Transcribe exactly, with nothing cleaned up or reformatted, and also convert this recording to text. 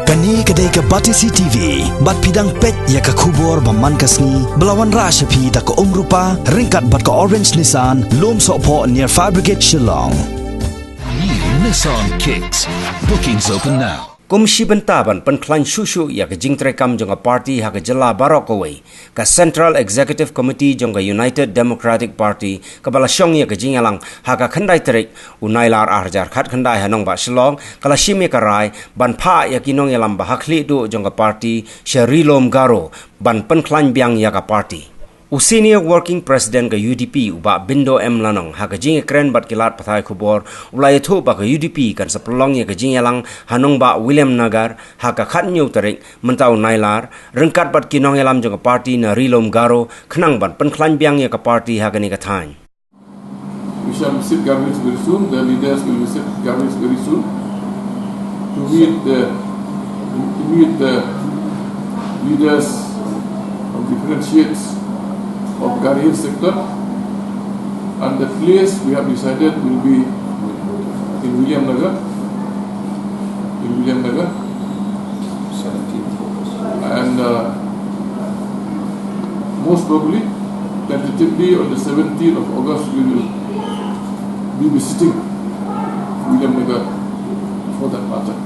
Kane ka dei ka Batesi T V, bad phi dang peit ïa ka khubor ba man ka sngi, ba la wanrah sha phi da ka Umrupa, ryngkat bad ka Orange Nissan, Lumsohphoh near Fire Brigade Shillong. New Nissan Kicks. Bookings open now. Kum shi bynta ban pynkhlaiñ shuh shuh ïa ka jingtreikam jong ka party ha ka jylla baroh kawei, ka Central Executive Committee jong ka United Democratic Party, kaba la shong ïa ka jingïalang ha ka khyndai tarik u Nailar ar hajar khatkhyndai ha nongbah Shillong, ka la shim ïa ka rai ban phah ïa ki nongïalam ba ha khlieh duh jong ka party sha Ri Lum Garo ban pynkhlaiñ biang ïa ka party. U Senior Working President ka U D P, u Bah Bindo M Lanong, ha ka jingïakren bad ki lad pathai khubor, u la ïathuh ba ka U D P kan sa pynlong ïa ka jingïalang ha nongbah Williamnagar ha ka khathynñiew tarik mynta u Nailar, ryngkat bad ki nongïalam jong ka party na Ri Lum Garo, khnang ban pynkhlaiñ biang ïa ka party ha kane ka thaiñ. We shall visit Garo Hills very soon. The leaders will visit Garo Hills very soon to meet the, to meet the leaders of different shades of Garo Hills sector. And the place we have decided will be in Williamnagar. In Williamnagar. And uh, most probably, tentatively on the seventeenth of August, we will be visiting Williamnagar for that matter.